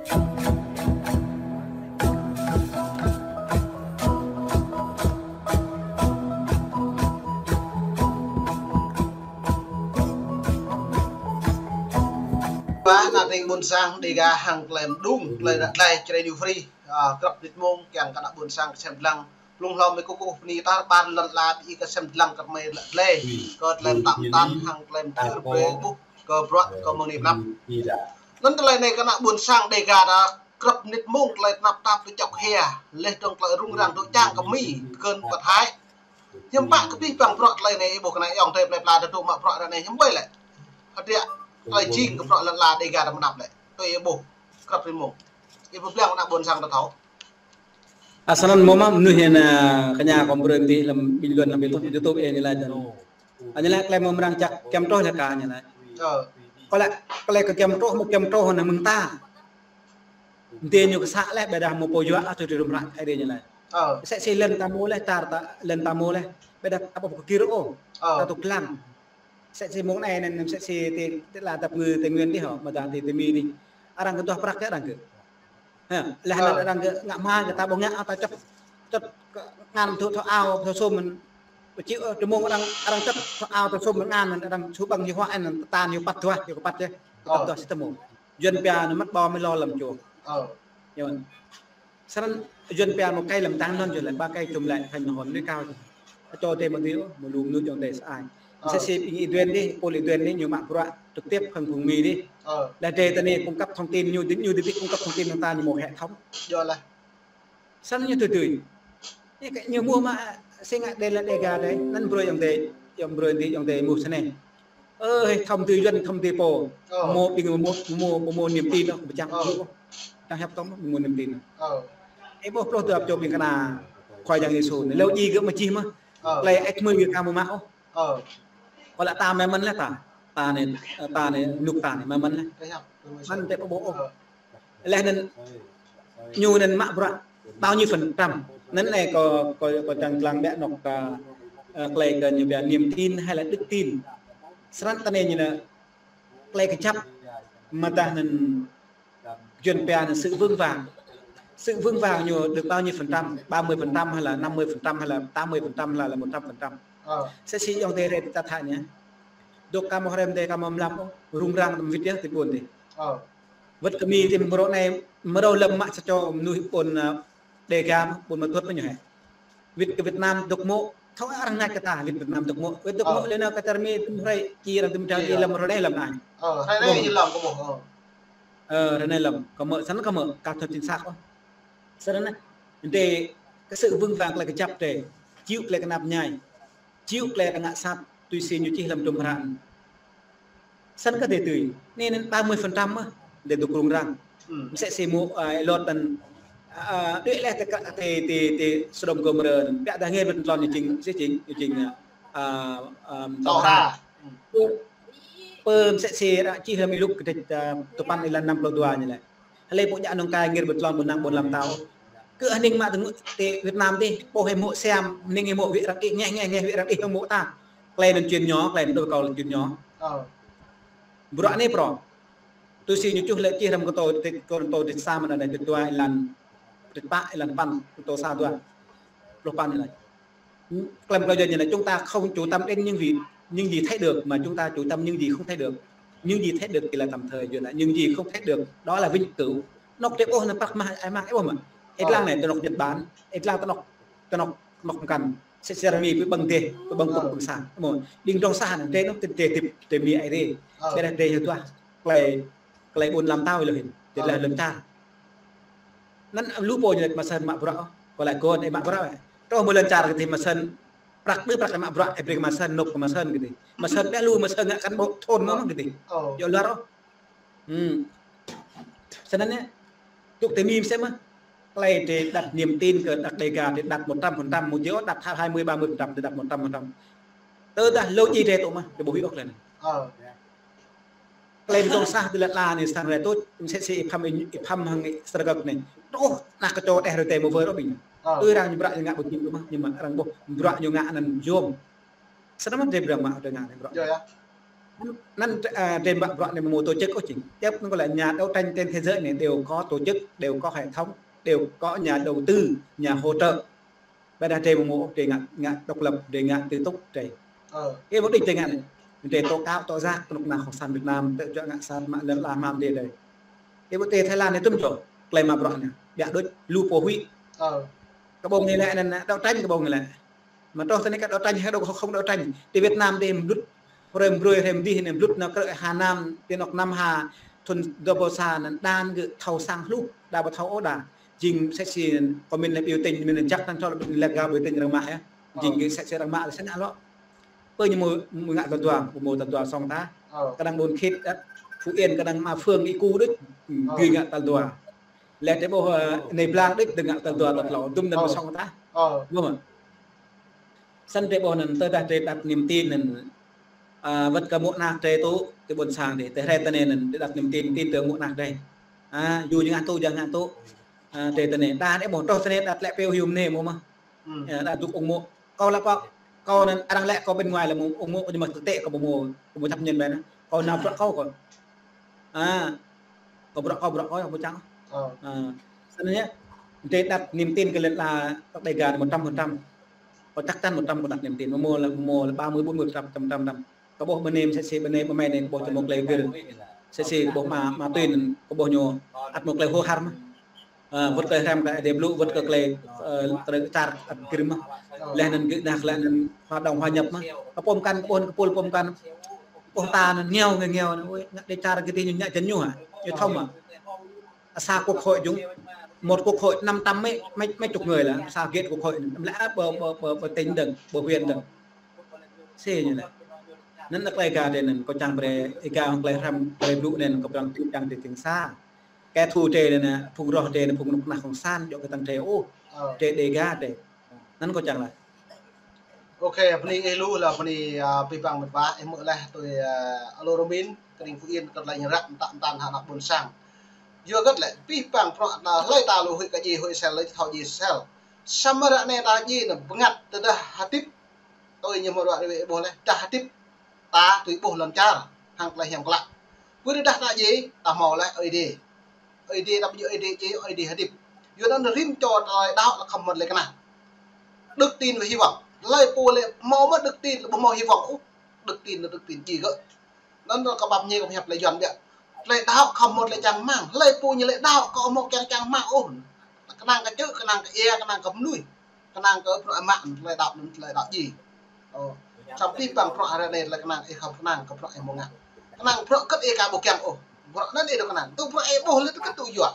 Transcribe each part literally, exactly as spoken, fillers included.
Ba ană tring ƀuôn sang Dega hăng tơlơi mơđung, tơlơi ră tơlơi Jrai New Free, a, krăp nit mông, kiăng kơ ană ƀuôn sang kơsem lăng. Blung hlâo mơi kơkuh bơni tar ƀar lŏn ala ƀing ih kơsem lăng kơ mơi ră tơlơi, kơ tơlơi mơtam mơtam hăng tơlơi mơdơr brơi ƀuh kơ bruă kơ mơ̆ng anai pơnăp. Anŭn tơlơi anai kơ ană ƀuôn sang Dega ta krăp nit mông tơlơi tơnap tap tơčŏk hia, leh dong tơlơi rŭng răng dŏ čang kơ Mi, kơn pơthai. Hiư̆m pă kơ pih păng bruă tơlơi anai, ih ƀuh kơ ană ayŏng adơi plơi pla ta dŏ mă bruă ră anai hiư̆m ƀơi lĕ. Hơdră tơlơi jing kơ bruă lŏn ala Dega ta mơnăp lĕ. Tui ih ƀuh krăp nit mông. Ih pơblang ană ƀuôn sang ta thâo. A, snăn mơ̆ mă mơnuih anai, a, kơ ñu kơ brơi ti lăm bình luận lăm YouTube, YouTube ih ñu laĭ dơ̆ng. Ơ, ñu laĭ tơlơi mơ̆ mơrăng čăk kiăng truh ñu kơ ñu laĭ. Ơ. Kơ lĕ, kơ lĕ kơ kiăng truh, mơ̆ kiăng truh anai mơ̆ng ta. Tơdơi ñu kơ să leh, ƀiădah mơ̆ pô yua, a, tui tui rŭm hră, ai dê ñu laĭ. Ơ. Sĕ sĭ lŏn ta mơ̆ leh, tar ta lŏn ta mơ̆ leh, ƀiădah ta ƀuh kơ kir ôh. Ơ. Ta tŭ klang. Sĕ sĭ mông anai anŭn, sĕ sĭ ti, ti la tăp ngư Tây Nguyên dih hŏ, mơ̆ ta ti, ti Mi dih. Arăng kơ duah prăk kơ arăng kơ. Ha, leh anŭn arăng kơ ngă hmua kơ ta ƀuh ngă ta čŏt, čŏt kơ ngăn thâo, thâo ao, thâo sum mơ̆n. Ƀu čih, ơ, tơmông arăng, arăng čŏt thâo ao, thâo sum mơ̆n ngăn mơ̆n, arăng su ƀăng hyu huă anŭn, tơtan hyu păt duah, hyu păt yơh. Kơ tơdah si tơmông. Yuăn pia anŭn măt ƀâo mơi lo lăm čô. Ơ. Yơh. Snăn Yuăn pia một cây làm tăng non, Yuăn laĭ ba cây chùm lại thành hòn núi cao. Čô tê mă tui, mơ̆ lu mơnuih čô tê sa ai. Ơ. Sĕ sĭ ƀing ih Yuăn dih, pôl ih Yuăn dih, ñu mă bruă trực tiếp hăng phung Mi dih. Ơ. Leh drơi ta anai cung cấp thông tin, ñu dih, ñu dih cung cấp thông tin hăng ta ñu mơ̆ hệ thống. Yơh lah. Snăn ñu tui tui. Ih kơ ñu mơ̆ mă sĭ ngă đe la Dega đe, anŭn brơi ayŏng adơi, ayŏng brơi dih ayŏng adơi mơ̆ snei. Ơ, thông tin Yuăn, thông tin pô. Ơ. Mơ̆ ƀing mơ̆, mơ̆, mơ̆, mơ̆ niềm tin ôh, ƀu čang ôh. Čang hiăp tŏng mơ̆ niềm tin. Ơ. Ih ƀuh pluh dua čô ƀing kơna Khua Yang Yêsu anai. Lê̆ djai gơ̆ mơ̆ čih mơ̆. Ơ. Tơlơi ih mơi gơ̆ ka mơ̆ mă ôh. Ơ. Kơ lĕ ta mơi mơ̆n leh ta. Ta anai, ta anai, rơnŭk ta anai mơi mơ̆n leh. Mơ̆n tơpă ƀuh ôh. Ơ. Leh anŭn ñu anŭn mă bruă bao nhiêu phần trăm. Anŭn anai kơ, kơ, kơ čang lăng ƀiă anŏ kơ, ơ, tơlơi kơ ñu pia niềm tin hay là đức tin. Snăn ta anai ñu anŭn tơlơi kơjăp mơ̆ ta anŭn Yuăn pia anŭn sự vững vàng. Sự vững vàng ñu được bao nhiêu phần trăm? Ba mươi phần trăm hay là năm mươi phần trăm hay là tám mươi phần trăm hay là, là một trăm phần trăm? Ơ. Sĕ sĭ ayŏng adơi rai ta thâo anai. Dŏ ka mơ̆ hrăm dê ka mơ̆ mlam ôh, rŭng răng tơm wĭt yơh ti ƀuôn dih. Ơ. Wơ̆t kơ Mi ti mrô anai, mrô lăm mă sa čô mơnuih ƀuôn, ơ, Dega, ƀuôn Ma Thuột mơ̆ ñu hĕ. Wĭt kơ Việt Nam dŏ mơ̆, thâo arăng nač kơ ta, wĭt Việt Nam dŏ mơ̆. Wĭt dŏ mơ̆ lĕ nao kơ čar Mi tŭm hrơi, či arăng tŭm čar Mi lăm rơnai lăm anai. Ơ, rơnai lăm kơ mơ̆, ơ. Ơ, rơnai lăm, kơ mơ̆, snăn kơ mơ̆, ka thâo chính xác ôh. Snăn anai, dê, kơ sự vững vàng tơlơi kơjăp dê, čiu tơlơi kơnap mơñai. Čiu tơlơi arăng ngă sat, tui si ñu čih lăm tŭm hră. Snăn kơ tê tui. Anai anŭn ba mươi phần trăm mơ̆, dê dŏ rŭng răng. Msĕ si mơ̆, a, Lot anŭn, a, đuaĭ leh tơ kơ, tơ, tơ, tơ Sôđôm Gômôrrah anŭn. Ƀiădah ngă bơtlon ñu jing, si jing, ñu jing, a, a, a, tơlơi hra. Pơ, pơ msĕ si arăng čih lăm Y-Luk kơdrêč, a, tơpăn êlan năm pluh dua ñu lĕ. Hlơi pô djă anŭn kai ngă bơtlon ƀôn năng ƀôn lăm tâo. Kơ hning mă tơngŭ ti Việt Nam dih, pô hơmư̆ siam, hning hơmư̆ wĭ arăng ih, ngeh, ngeh, ngeh wĭ arăng ih hơmư̆ ta. Tơlơi anŭn čin ñu, tơlơi anŭn dŏ kâo čin ñu. Ơ. Bruă anai prŏng. Tui si ñu čih lĕ čih lăm Kôrintô, Kôrintô dih sa mơ̆n anai dua êlan, dua pă êlan păn, Kôrintô sa dua. Pluh păn anai. Klăm klao Yuăn ñu laĭ, chúng ta không chú tâm đến những gì, những gì thấy được, mà chúng ta chú tâm những gì không thấy được. Những gì thấy được chỉ là tạm thời, Yuăn laĭ, những gì không thấy được, đó là vĩnh cửu. Anŏ tơlơi ƀuh anŭn prăk mah, ai mah, ih ƀuh mơ̆. Ih lăng anai, tơ anŏ Nhật Bản, ih lăng tơ anŏ, tơ anŏ, anŏ mơkăn. Sĕ sĕ Mi pơ ƀơ̆ng dêh, pơ ƀơ̆ng pŭk ƀơ̆ng sang. Mơ̆, đing dŏng sah anŭn, tơ anŏ tơ dêh, tơ, tơ Mi ai dêh. Ƀiădah dêh hơduah, tơlơi, tơlơi ƀôn lăm tâo ih lŏ hĭn. Tơlơi lŏn čar. Anŭn lu pô ñu laĭ mă sơ̆n mă bruă, kơ laĭ kơ anai mă bruă. Truh mơ̆ lŏn čar kơ dih mă sơ̆n, prăk đơ prăk mă bruă, ih brơi mă sơ̆n, nộp mă sơ̆n kơ dih. Mă sơ̆n ƀiă lu mă sơ̆n ngă cán bộ thôn mơ̆ kơ dih. Yua lor ôh. Snăn anai, tŭk tơ Mi msĕ mơ̆. Tơlơi drơi đặt niềm tin kơ đăk Dega drơi đặt một trăm phần trăm, mơ̆ či ôh đặt hai mươi, ba mươi phần trăm, drơi đặt một trăm phần trăm. Tơdah lŏ djai drơi tŭ mơ̆, drơi ƀu huĭ ôh tơlơi anai. Tơlơi dŏng sah tơlơi lăi anai sang rai tŭč, msĕ si ih phăm, ih phăm hăng ih srơgăk anai. Truh, ană kơčô đeh rơtê mơ̆ wơr ôh ƀing. Tui arăng ñu bruă ñu ngă ƀu jing tŭ mơ̆, ñu mă arăng ƀuh bruă ñu ngă anŭn yôm. Snăn mơ̆ drơi bruă mă drơi ngă anai bruă. Yơh, yơh. Anŭn, à, drei ƀă bruă anai mơ̆ mơ̆ tổ chức ôh jing. Tiếp anŭn kơ lĕ nhà đấu tranh trên thế giới anai đều có tổ chức, đều có hệ thống, đều có nhà đầu tư, nhà hỗ trợ. Ƀiădah drei mơ̆ mơ̆ drei ngă, ngă độc lập, drei ngă tự túc drei. Ơ. Ih ƀuh đĭ drei ngă anai. Drei tố cáo, tố giác, kơnuk kơna cộng sản Việt Nam, tơjuă ngă sat mă lŏn ala mơ̆n drei. Ih ƀuh tơ Thái Lan anai tŭm čô, tơlơi mă bruă anai. Biă đôč, lu pô huĭ. Ơ. Kơ ƀong anai lĕ, anŭn, đấu tranh kơ ƀong anai lĕ. Mă truh tơ anai kơ đấu tranh, hay đấu không đấu tranh. Tơ Việt Nam drei mơ̆ blŭt, hrăm brơi, hrăm dih anai blŭt nao krư̆ Hà Nam, tơ anŏ Nam Hà, thŭn dua rơbâo sa anŭn đa gơ̆ thâo sang hluh, đa ƀu thâo ôh đa. Jing mơsĕ si kơ mĭn lĕ biểu tình, mĭn jak tăng thâo lĕ gao biểu tình arăng mă yơh. Jing gơ̆ mơsĕ si arăng mă lĕ sĭt anŭn lŏ. Pơ ñu mơ̆, mơ̆ ngă tal dua, mơ̆ mơ̆ tal dua song ta. Ơ. Kơnang Ƀuôn Khit, ơ, Phú Yên, kơnang mă Phương Y Khu đôč, ơ, gơ̆ ngă tal dua. Lĕ drei ƀuh, ơ, anai blang đôč, gơ̆ ngă tal dua tal klâo, tŭm anŭn mơ̆ song ta. Ơ. Ƀuh mơ̆. Snăn drei ƀuh anŭn tơdah drei đặt niềm tin anŭn, à, wơ̆t kơ mô̆ anak drei tŭ, tơ ƀôn sang drei, tơ hrơi tơ anai anŭn, drei đặt niềm tin, tin tưởng mô̆ anak drei. À, yua ñu ngă tŭ, yua ngă tŭ. À, drei tơ anai, đa drei ƀuh, truh tơ anai đặt lĕ pĕo hiu mơ̆n anai mơ̆ mơ̆. Hmm. Ơ, đa dŏ ung mô̆. Kâo lĕ pŏk, kâo anŭn arăng lĕ kâo bên ngoài lĕ mơ̆ ung mô̆ kâo ñu mă tơtĕ kâo ƀu mơ̆, ƀu mơ̆ chấp nhận ƀĕ anŭn. Kâo nao bruă kâo kâo. À, kâo bruă kâo, bruă kâo, ƀu čang. Ơ. À, snăn yơh, drei đặt niềm tin kơ lĕ là các đại gia một trăm phần trăm. Kâo chắc chắn một trăm kâo đặt niềm tin. Mơ̆ mơ̆ lĕ, mơ̆ mơ̆ lĕ ba mươi, bốn mươi phần trăm, trăm, trăm, trăm. Kâo ƀuh ƀơ anai, mơsĕ si ƀơ anai, ƀơ mei anai, kâo ƀuh ñu mơ̆ tơlơi gir. Mơsĕ si kâo ƀuh mă, mă tuyên, kâo ƀuh ñu ăt mơ̆ tơlơi hô hăm. Ơ, wơ̆t tơlơi hrăm kơ Ơi Adai blŭ, wơ̆t kơ tơlơi, ơ, tơlơi čar ăt gir mơ̆n. Leh anŭn gơ̆ ngă leh anŭn hòa đồng hòa nhập mơ̆n. Kơ pô mơkăn, kơ ƀuh, kơ pô, pô mơkăn. Ƀuh ta anŭn nghèo, nghèo, nghèo anŭn. Ôi, ngă Đêga gơ̆ tơ ñu ngă jăn ñu hă. Ñu thâo mơ̆. Sa quốc hội jing, một quốc hội năm trăm mấy, mấy, mấy chục người là sa get quốc hội. Lĕ ƀơ, ƀơ, ƀơ, ƀơ tỉnh dơ̆ng, ƀơ huyện dơ̆ng. Mơsĕ ñu lĕ. Anŭn tơlơi Đêga drei anŭn, kâo čang brơi, Đêga hŏng tơlơi hrăm, tơlơi blŭ anŭn, kâo pơrăng tŭ čang drei jing sa. Kơ thâo drei anŭn, phung roh drei anŭn, phung kơnuk kơna cộng sản, djŏ kơ tăng drei ôh. Ơ. Drei Đêga drei. Anŭn kâo čang laĭ. Ok, bơni ih lu lĕ bơni, à, abih bang mĕt wa, ih hmư̆ laih tui, à, alô Romin, kơ ƀing Phú Yên, kơ tơlơi ñu ră mơta mơta hăng ană ƀôn sang. Yua hơget lĕ, abih bang bruă anŭn hlơi ta lu huĭ kơ djai, huĭ sel, hlơi thâo djai sel. Samơ̆ ră anai ta djai anŭn bơngăt tơdah hơdip. Tui ñu mơ̆ ruă rơwe ih ƀuh laih, tơdah hơdip ta tui ƀuh lŏn čar, hăng tơlơi hiam klă. Pơ tơdah ta djai, ta hmâo laih Ơi Adai. Ơi Adai, ta pơjing Ơi Adai djai, Ơi Adai hơdip. Yua anŭn rĭm čô tơlơi đaŏ lĕ khŏm mơ̆n lĕ kơnang. Đức tin và hy vọng. Hlơi pô lĕ hmâo mơ̆ đức tin lĕ ƀu hmâo hy vọng ôh. Đức tin lĕ đức tin djai gơ̆. Anŭn kâo pap ñe kâo pơhiăp lĕ Yuan biă. Tơlơi đaŏ khŏm mơ̆n lĕ čang rơmang. Hlơi pô ñu lĕ đaŏ kâo hmâo kiăng čang rơmang ôh. Kơnang kơ čư̆, kơnang kơ ia, kơnang kơ mơnuih. Kơnang kơ bruă mă, tơlơi đaŏ anŭn tơlơi đaŏ djai. Ơ. Samơ̆ abih bang bruă ră anai tơlơi kơnang, ih khŏm kơnang kơ bruă ih hmâo ngă. Kơnang bruă hơget ih ka ƀu kiăng ôh. Bruă anŭn ih dŏ kơnang. Tŭ bruă ih ƀuh lĕ tŭ hơget tŭ yua.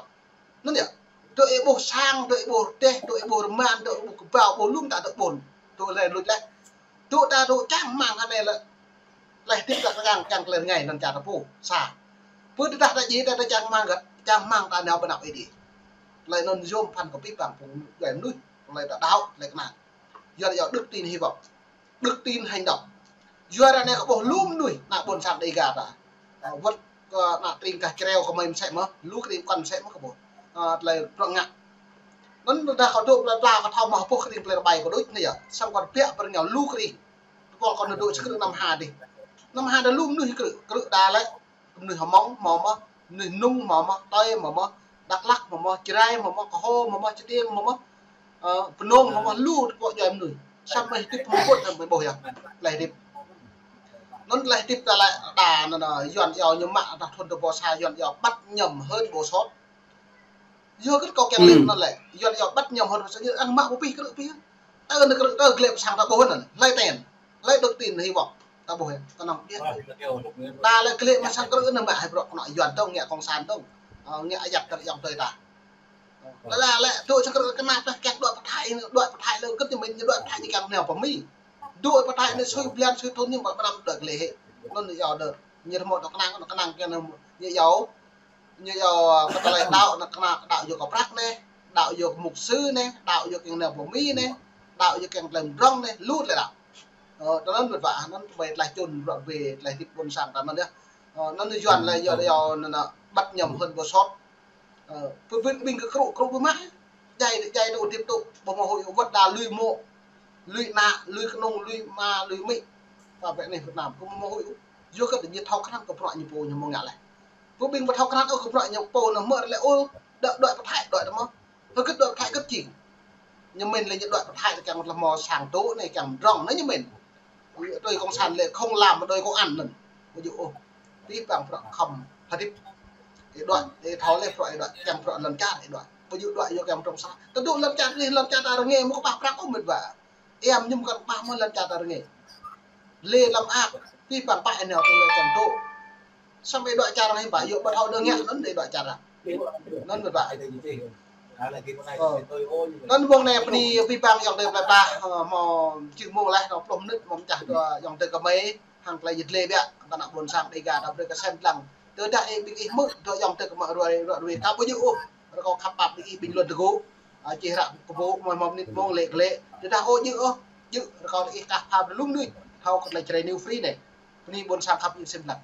Anŭn yơh. Tŭ ih ƀuh sang, tŭ ih ƀuh rơdêh, tŭ ih ƀuh rơman, tŭ ih ƀuh kơƀâo, ƀuh lŏm ta tŭ ƀuh. Tŭ lĕ luč laih. Tŭ ta tŭ čang rơmang anai lĕ. Tơlơi hơdip ta kơnang kiăng tơlơi rơngai anŭn čar ta pô. Sa. Pơ tơdah ta djai ta, ta čang rơmang hơget, čang rơmang ta nao pơ anăp Ơi Adai. Tơlơi anŭn yôm phăn kơ abih bang phung djuai mơnuih, tơlơi ta đaŏ, tơlơi kơnang. Yua anŭn yơh đức tin hy vọng. Đức tin hành động. Yua ră anai kâo ƀuh lu mơnuih, ană ƀôn sang Đêga ta. Ơ, wơ̆t kơ ană tring gah Čreo kơ mơi mơsĕ mơ̆n, lu kơ tring pơkŏn mơsĕ mơ̆n kâo ƀuh. Ơ, tơlơi bruă ngă. Anŭn tơdah kâo dŏ plơi pla kâo thâo mơ̆ ƀuh kơ tring plơi rơbai kâo đôč anai yơh. Samơ̆ kâo biă pơ rơngiao lu kơ tring. Tơpul kâo nao dŏ čơkrư̆ Nam Hà dih. Nam Hà đa lu mơnuih krư̆, krư̆ đa lĕ. Mơnuih Hmông hmâo mơ̆n, mơnuih Mnông hmâo mơ̆n, Tây hmâo mơ̆n, Dak Lak hmâo mơ̆n, Jrai hmâo mơ̆n, Kơho hmâo mơ̆n, Čơtiêng hmâo mơ̆n, ơ, Bơnông hmâo mơ̆n, lu tơpul djuai mơnuih. Samơ̆ hơdip hmâo pơt hmâo ƀuh yơh. Tơlơi hơdip. Anŭn tơlơi hơdip ta lĕ, ta anŭn, anŭn, Yuan iâu ñu mă, ta thŭn dua rơbâo sa Yuan iâu bắt nhầm hơn bộ sốt. Yua hơget kâo kiăng lĕ anŭn lĕ. Yuan iâu bắt nhầm hơn bộ sốt, ñu arăng mă ƀu pih krư̆ pih. Tơ anŭn krư̆ tơ glĕ pơ sang ta ƀuh anŭn. Hlơi ten. Hlơi đức tin hy vọng. Ta ƀuh yơh, kơnơ̆ng biă. Ta lĕ glĕ mă sang krư̆ anŭn mă hai bruă kơnuk Yuan dơ̆ng, ngă cộng sản dơ̆ng. Ơ, ngă ayăt tơlơi ayŏng adơi ta. Lĕ lĕ, lĕ, dŏ sang krư̆ kơnang tah kiăng dŏ pơthai, dŏ pơthai lĕ hơget ñu mĭn, dŏ pơthai ñu kiăng nao pơ Mi. Dŏ pơthai anai sui blan sui thŭn ñu ƀu pơnăm dŏ glĕ hĭ. Anŭn yua đơ. Ñu hmâo dŏ kơnang, dŏ kơnang kiăng ñu yua. Ñu yua kơ tơlơi đaŏ, anŭn kơnang đaŏ yua kơ prăk anai, đaŏ yua kơ mục sư anai, đaŏ yua kiăng nao pơ Mi anai, đaŏ yua kiăng tơlơi mdrŏng anai, lu tơlơi đaŏ. Ơ, tơlơi anŭn mĕt wa, anŭn tơlơi tơlơi čun bruă wai, tơlơi hơdip ƀôn sang ta anŭn yơh. Ơ, anŭn Yuan lĕ yua, yua anŭn, anŭn bắt nhầm hơn bộ sốt. Ơ, pơ Việt ƀing kơ krư̆, krư̆ pơ mă. Djai, djai tŭ hơdip tŭ, ƀu hmâo huĭ wơ̆t đa lui mô̆, lui ană, lui kơnung, lui ama, lui amĭ. Pơ pĕ anai Việt Nam, ƀu hmâo huĭ. Yua kơ ñu thâo krăn kơ bruă ñu pô ñu mơ̆ng ngă leh. Pơ ƀing ƀu thâo krăn ôh kơ bruă ñu pô ñu mơ̆ leh ôh, đuaĭ, đuaĭ pơthai, đuaĭ tơ mơ̆. Hơgĕt đuaĭ pơthai hơgĕt jing. Ñu mĭn leh ñu đuaĭ pơthai kiăng tơ mơ̆ sang tŭ anai kiăng mdrŏng anai ñu mĭn. Đôi cộng sản lĕ không làm đôi công ăn anŭn. Ƀu djơ̆ ôh. Abih bang bruă khŏm hơdip. Ih đuaĭ, ih thâo leh bruă ih đuaĭ, kiăng bruă lŏn čar ih đuaĭ. Ƀu djơ̆ đuaĭ yua kiăng mdrŏng sa. Tơdŭ lŏn čar ih lŏn čar ta rơngiă mơ̆ kơpah prăk ôh mĭt wa. Em ñu mơ̆n kơpah mơ̆ lŏn čar ta rơngiă. Lĕ lăm ak, abih bang pă ih nao tơ lĕ kiăng tŭ. Samơ̆ ih đuaĭ čar hiư̆m pă, yua ƀu thâo đơ ngă anŭn ih đuaĭ čar. Anŭn mĭt wa. Ơ. Anŭn ƀơ̆ng anai bơni abih bang ayŏng adơi plơi pla, ơ, hmâo čih mông leh, hmâo pluh mơnit, hmâo mơčah dua ayŏng adơi kơmơi, hăng tơlơi yơh lĕ biă, kơ ană ƀôn sang Dega ta brơi kơ sem lăng. Tơdah ih ƀing ih hmư̆, dua ayŏng adơi kơmơi ruai, ruai, ruai, ka ƀu djơ̆ ôh, rơkâo khăp pap ƀing ih ƀing lŏn tơgŭ, ơ, čih hră kơ ƀu, hmâo, hmâo mơnit mông lĕ kơ lĕ. Tơdah ôh djơ̆ ôh, djơ̆, rơkâo ih kah pha brơi lŭng nuč, thâo kơ tơlơi Jrai New Free anai. Bơni ƀôn sang khăp yơh sem lăng.